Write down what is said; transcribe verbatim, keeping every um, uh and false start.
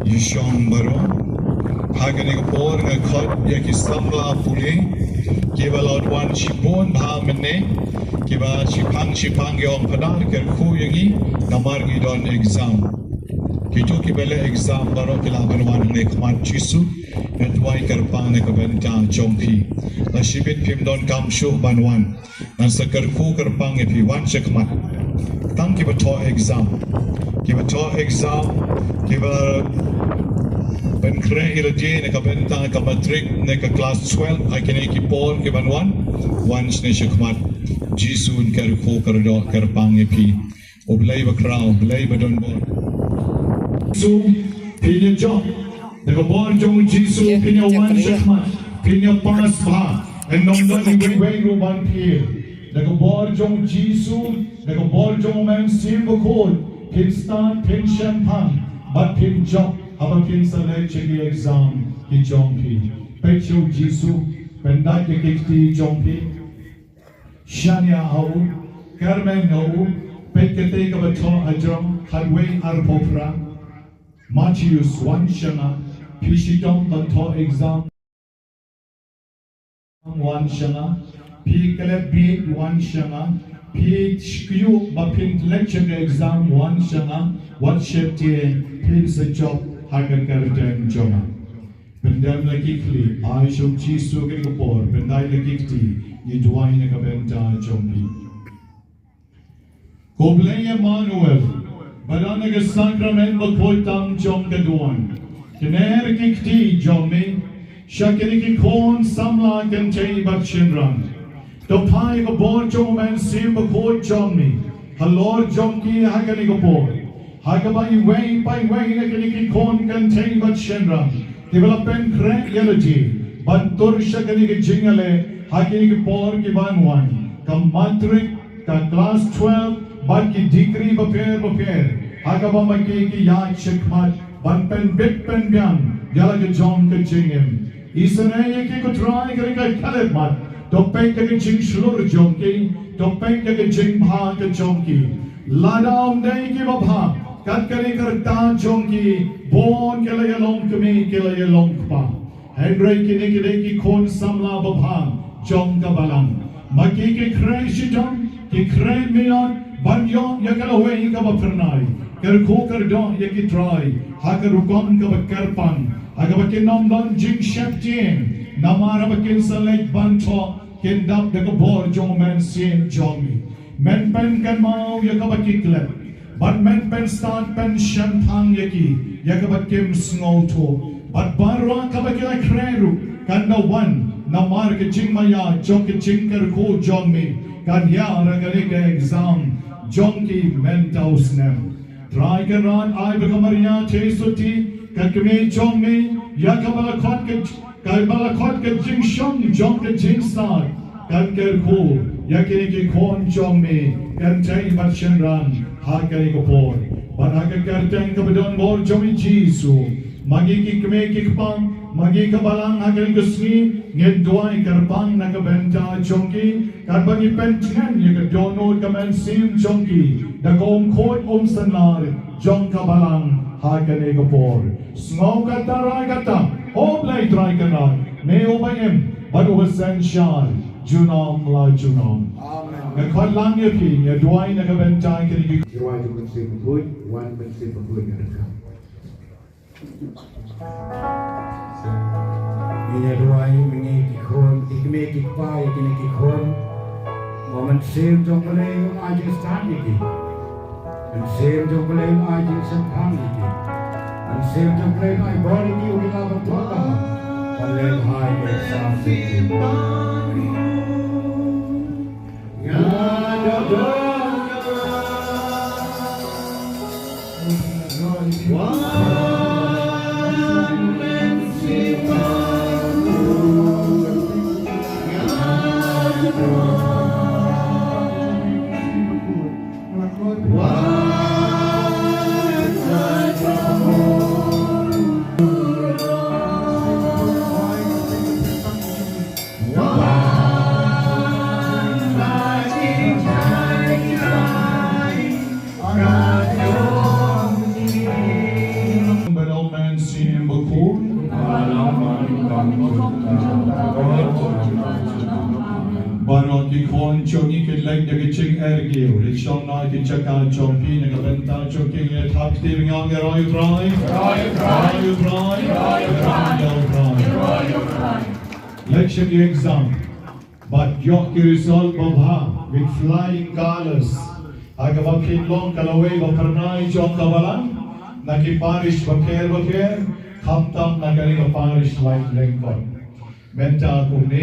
Ïashong baroh. Ha kane ka por nga khot ïa ki samla pule kiba la wan shibun bha mynne, kiba shiphang shiphang ki ong, Phadar, kyrkhu ïa ngi namar ngi don exam. Kito kiba leh exam baroh ki lah ban wan hangne khmat Jisu. Nga duwai kyrpang na ka bynta jong phi. La shibit phim donkam shuh ban wan. Ngan sa kyrkhu kyrpang ïa phi, wan sha khmat. Tang kiba thoh exam, kiba thoh exam, kiba pynkhreh ïa lade na ka bynta ka matric ne ka klas twelve, ha kine ki por kiban wan, wan shane sha khmat. Jisu, ngan kyrkhu kyrdoh kyrpang ïa phi. U Blei bakhraw, Blei badonbor. Jisu, phin ïa jop. Da ka bor jong u Jisu phin ïa wan sha khmat, phin ïa pass bha. Yn ym don iwei iwei ruh ban fail. Da ka bor jong u Jisu, da ka bor jong u Mynsiem Bakhuid, phin stad, phin shemphang bad phin jop haba phin sa leit sha ki exam ki jong phi. Peit sha u Jisu, pyndait ïa ki kti jong phi. Shania ha u, kyrmen ha u. Peit katei kaba thoh hajrong khatwei arphew phra. Matheus, wan sha nga. Phi shitom ban thoh exam, wan sha nga. Phi klet bieit, wan sha nga. Phi shkynñiuh ba phin leit sha ka exam, wan sha nga. Wat sheptieng, phin sa jop ha ka kyrteng jong nga. Pyndem la ki khlieh, ai sha u Jisu kane ka por, pyndait la ki kti, ngi duwai na ka bynta jong phi. Ko Blei Emmanuel, ba don ha ka sakramen bakhuid tam jong ka duwan, kner ki kti jong me sha kine ki khun samla kynthei bad shynrang. To phah ïa ka bor jong u Mynsiem Bakhuid jong me halor jong ki ha kane ka por. Ha kaba iwei pa iwei na kine ki khun kynthei bad shynrang kiba la pynkhreh ïa lade ban tur sha kane ka jingïaleh ha kine ki por kiban wan, ka matrik, ka klas twelve bad ki degree bapher bapher, ha kaba ma ki ki ïaid shakhmat ban pynbit pynbiang ïa la ka jong ka jingim. Isynei ïa ki ko Trai, kane ka khyllipmat. To peit ïa ka jingshlur jong ki, to peit ïa ka jingbha ka jong ki. Lada ym dei kiba bha kat kane ka rta jong ki, bun ki la ïalong kmie, ki la ïalong kpa. Hynrei kine ki dei ki khun samla babha jong ka balang. Ma ki ki khreh shitom, ki khreh minot ban ïoh ïa ka lawei kaba phyrnai. Kyrkhu kyrdoh ïa ki Trai ha ka rukom kaba kyrpang, ha kaba kin ym don jingsheptieng namar haba kin sa leit ban thoh, kin dap da ka bor jong u Mynsiem jong me. Men pynkynmaw ïa kaba ki klet, bad men pynstad pynshemphang ïa ki ïa kaba kim sngewthuh. Bad baroh kaba ki la khreh ruh kan da wan namar ka jingmaïa jong ka jingkyrkhu jong me, kan ïar ha kane ka exam jong ki mynta u snem. Trai Kynrad, ai ba ka Maria Theisotti, ka kmie jong me, ïa kaba la khot ka, kaba la khot ka jingshong jong ka jingstad, kan kyrkhu ïa kine ki khun jong me kynthei bad shynrang ha kane ka por. Bad ha ka kyrteng kaba donbor jong me Jisu, ma ngi ki kmie ki kpa, ma ngi ka balang ha kane ka sngi, ngin duwai kyrpang na ka bynta jong ki, katba ngi pyntngen ïa ka dohnud ka mynsiem jong ki da ka umkhuid umsynnar jong ka balang ha kane ka por. Sngew kata, rai kata, O Blei Trai Kynrad, me uba im bad uba synshar junom la junom. Amen. Nga khot lang ïa phi, nga duwai na ka bynta kine ki. Duwai jong u Mynsiem Bakhuid, wan Mynsiem Bakhuid, nga duwai. Ngi ïa duwai ïa ngi ki khun, ki kmie ki kpa ïa kine ki khun. Mo Mynsiem jong U Blei un ai jingstad ïa ki. Mynsiem jong U Blei un ai jingshemphang ïa ki. Mynsiem jong U Blei un ai bor ïa ki, u ki la ban thoh bha ban leh bha ïa ka exam jong ki. Syiem Bakhuid. Baroh ki khun jong ngi kin leit da ka jingeh. Leit shong na ki jaka jong phi na ka bynta jong ki. Ngin ïa thap kti bynga, ngi roi U Trai. Roi U Trai. Roi U Trai. Leit sha ki exam bad ïoh ki result babha with flying colours. Ha kaba phin long ka lawei ba phyrnai jong ka balang na ki parish bapher bapher, khamtam na kane ka parish Laitlengkot. Mynta kumne